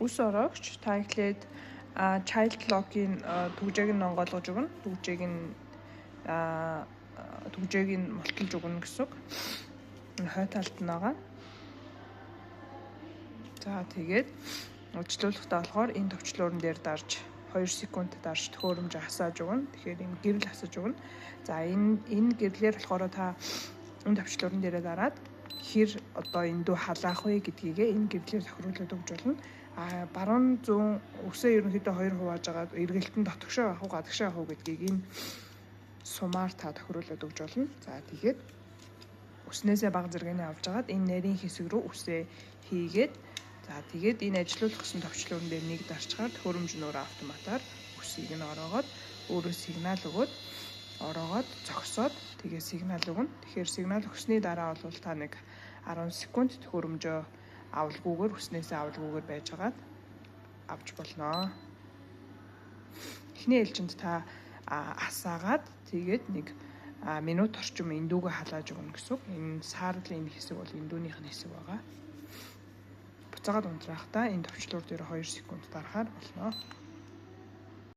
Үс ороогч та эхлээд child lock-ийн түгжээг нь онгойлгож өгнө. Түгжээг нь мулталж өгнө гэсэн үг. Энэ хой талд нь байгаа. За, тэгээд ажиллуулахдаа болохоор энэ товчлуурн дээр дарж, 2 секунд дарж төхөөрөмж асааж өгнө. Тэгэхээр энэ гэрэл асааж өгнө. За, энэ гэрлээр болохоор та энэ товчлуурн дээрээ дараад хэр одоо эндүү халаах вэ гэдгийг энэ гэрлээр тохируулаад өгч болно. А баруун зүүн үсээ ерөнхийдөө хоёр хувааж агаад эргэлтэн дотгошоо авах уу, гадагшаа авах уу гэдгийг энэ сумаар та тохируулаад өгч болно. За, тэгээд үснээсээ бага зэрэгний авч агаад энэ нарийн хэсэг рүү үсээ хийгээд, за, тэгээд энэ ажилуулах гэсэн товчлуурн дээр нэг дарчгаар төхөөрөмж нь өөрөө автоматар үсийг нь ороогоод, өөрөө сигнал өгөөд, ороогоод зогсоод, тэгээ сигнал өгнө. Тэгэхээр сигнал өгсөний дараа бол та нэг 10 секунд төхөөрөмжөө авалгүйгээр, үснээсээ авалгүйгээр байжгаад авч болно. Эхний ээлжинд та асаагаад, тэгээд нэг минут орчим эндүүгээ халааж өгнө гэсэн үг. Энэ саарлын энэ хэсэг бол эндүүнийх нь хэсэг байгаа. Буцаагаад унтрахдаа энэ товчлуур дээр 2 секунд дарахаар болно.